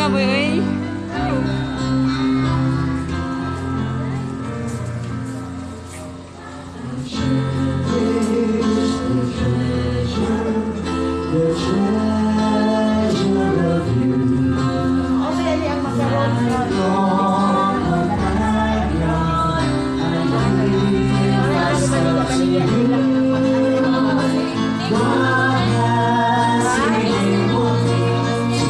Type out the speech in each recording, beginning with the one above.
Ka boy oy. The treasure of you. Okay, ali ang macaron. Long companion, I give myself to you. God has enabled me to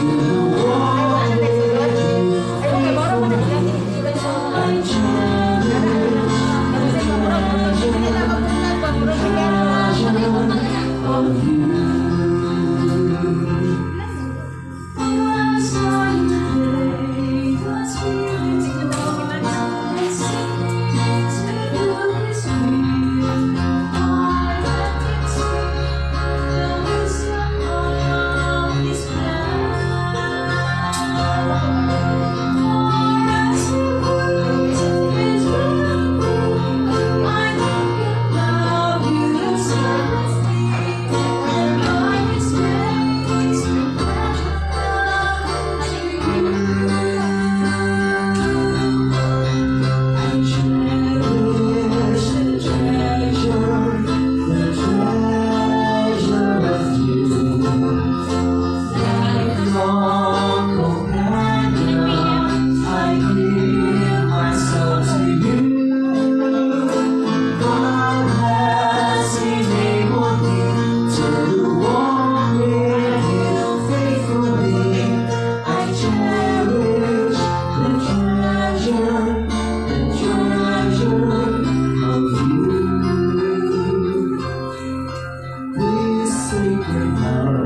walk with you faithfully. I cherish the treasure of you. As I pray, God's Spirit and sing to do His will. I let Him see the wisdom of His plan. For as He works His will through, I know He'll love you selflessly, and by His grace to to you. I cherish the treasure of you. Lifelong companion, I give myself to you. God has enabled me to walk with you faithfully. I cherish the treasure of you. This sacred vow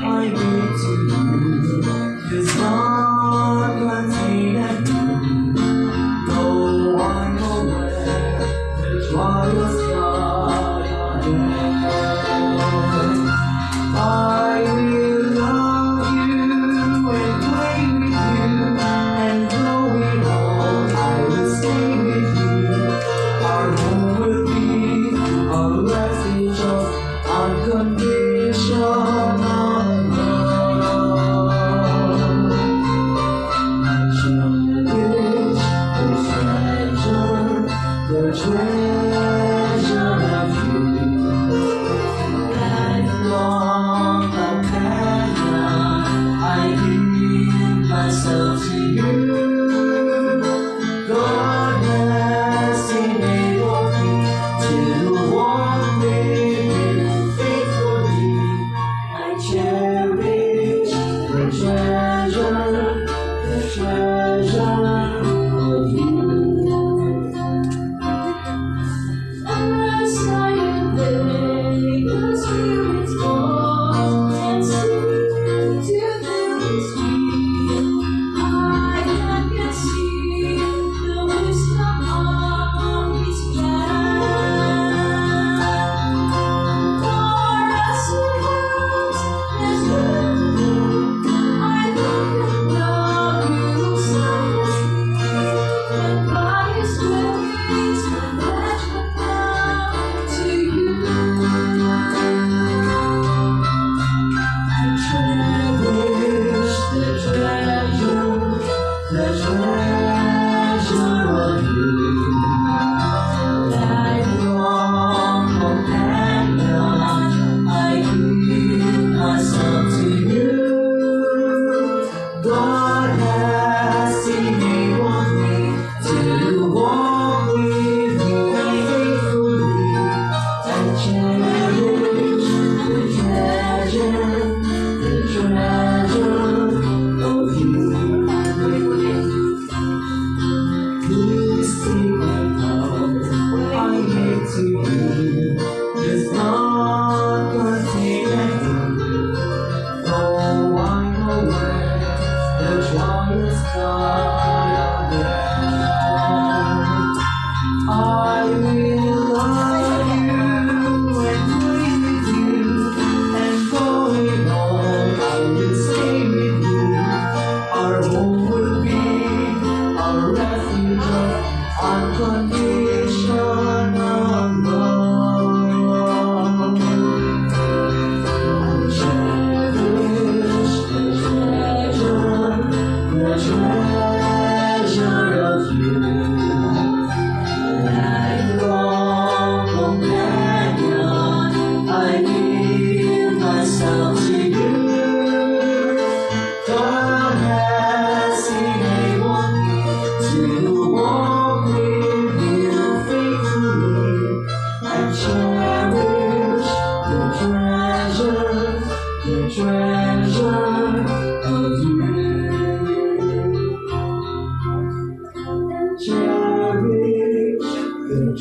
I make to you does not contain a new. Though I'm aware the trials lie ahead. I will love you and pray with you, and through it all I will stay with you. Our home will be a refuge of unconditional love. I cherish the treasure of you. Lifelong companion, I give myself to you. God has enabled me to walk with you faithfully.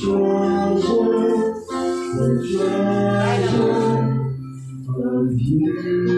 Treasure, the treasure of you.